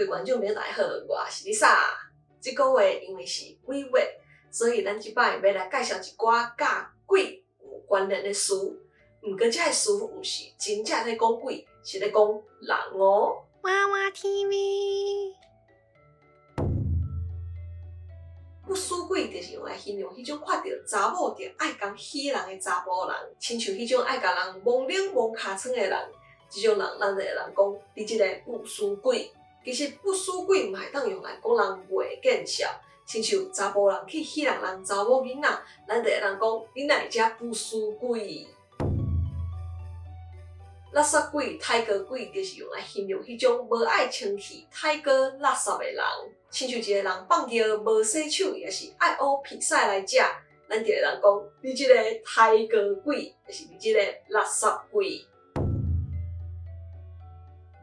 各位觀眾朋友大家好，我是 Lisa。這個月因為是鬼月，所以咱這擺欲來介紹一寡佮鬼有關聯的詞。毋過這个詞毋是真正咧講鬼，是咧講人哦。娃娃 TV。不輸鬼就是用來形容彼種看著查某就愛共戲人的查埔人，親像彼種愛共人摸奶摸尻川的人，這種人咱就會通講你這個不輸鬼。其實不輸鬼嘛會當用來講人袂見笑，親像查埔人去戲弄人查某囡仔，咱就會通講你哪會遮不輸鬼。垃圾鬼、刣哥鬼，就是用來形容彼種無愛清氣、刣哥垃圾的人。親像一個人放尿無洗手，抑是愛烏鼻屎來食，咱就會通講你這個刣哥鬼，抑是你這個垃圾鬼。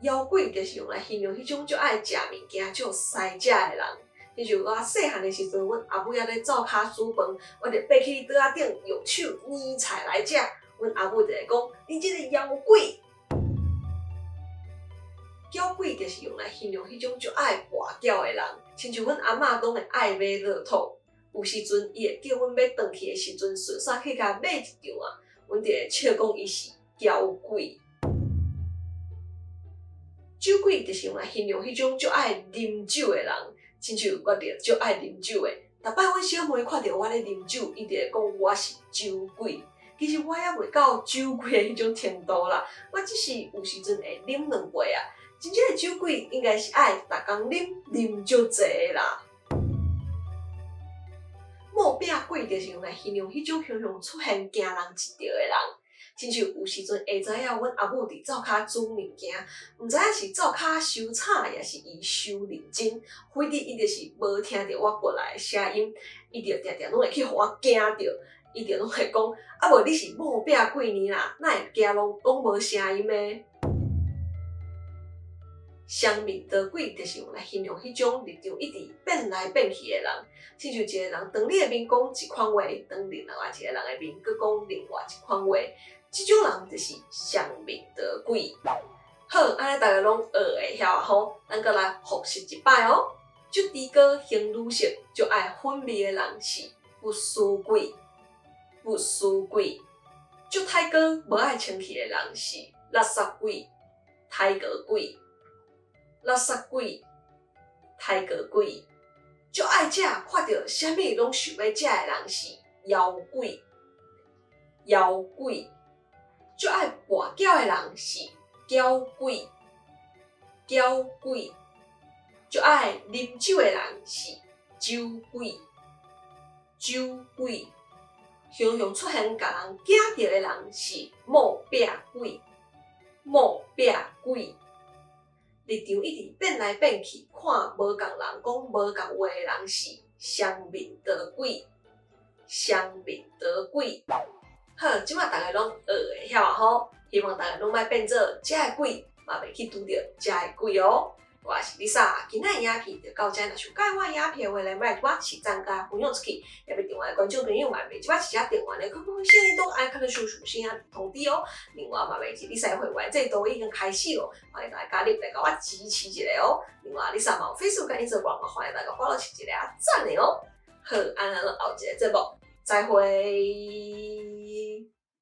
枵鬼就是用來形容彼種足愛食物件、足徇食的人。親像我細漢的時陣，阮阿母猶咧灶跤煮飯，我就爬去桌仔頂用手捏菜來食。阮阿母就會講：你這個枵鬼！攪鬼就是用來形容彼種足愛跋筊的人。親像阮阿嬤攏會愛買樂透，有時陣伊會叫阮欲轉去的時陣，順紲去共買一張啊，阮就會笑講伊是攪鬼。酒鬼就是用來形容彼種足愛啉酒的人。親像我就足愛啉酒的，逐擺阮小妹看著我咧啉酒，伊就會講我是酒鬼。其實我猶袂到酒鬼的彼種程度啦，我只是有時陣會啉兩杯啊。真正的酒鬼應該是愛逐工啉啉足濟的啦。某餅鬼就是用來形容彼種常常出現驚人一著的人。親像有時陣下早仔，阮阿母佇灶跤煮物件，毋知影是灶跤傷吵，抑是伊傷認真，反正伊就是無聽著我過來的聲音，伊就定定攏會去予我驚著。伊就攏會講，啊無你是某餅鬼呢啦，哪會驚攏攏無聲音的？雙面刀鬼就是用來形容彼種立場一直變來變去的人，親像一個人當你的面講一款話，當另外一個人的面閣講另外一款話，這種人就是雙面刀鬼。好，按呢大家攏學會曉啊吼，咱閣來複習一擺哦。足豬哥興女色，足愛粉味的人是不輸鬼。不輸鬼，足刣哥無愛清氣的人是垃圾鬼、刣哥鬼、垃圾鬼、刣哥鬼。足愛食，看著啥物攏想欲食的人是枵鬼、枵鬼。足愛跋筊的人是攪鬼、攪鬼。足愛啉酒的人是酒鬼、酒鬼。常常出現共人驚著的人是某餅鬼，某餅鬼。立場一直變來變去，看無仝人講無仝話的人是雙面刀鬼，雙面刀鬼。好，這擺大家攏學會曉啊吼，希望大家攏莫變做食的鬼，嘛袂去拄著食的鬼哦。我是 Lisa，今仔的影片就到這，若是喜歡我的影片的話咧，拜託按讚佮分享出去，也欲訂閱的觀眾朋友嘛，袂這擺是遮訂閱的，可可現在都愛看到小屬性啊通知哦。另外嘛，袂記 Lisa 會員制度已經開始咯，歡迎大家加入來共我支持一下哦。另外，Lisa 嘛有 Facebook 佮 Instagram，歡迎大家 follow 一下讚的哦。好，按呢咱後一個節目再會。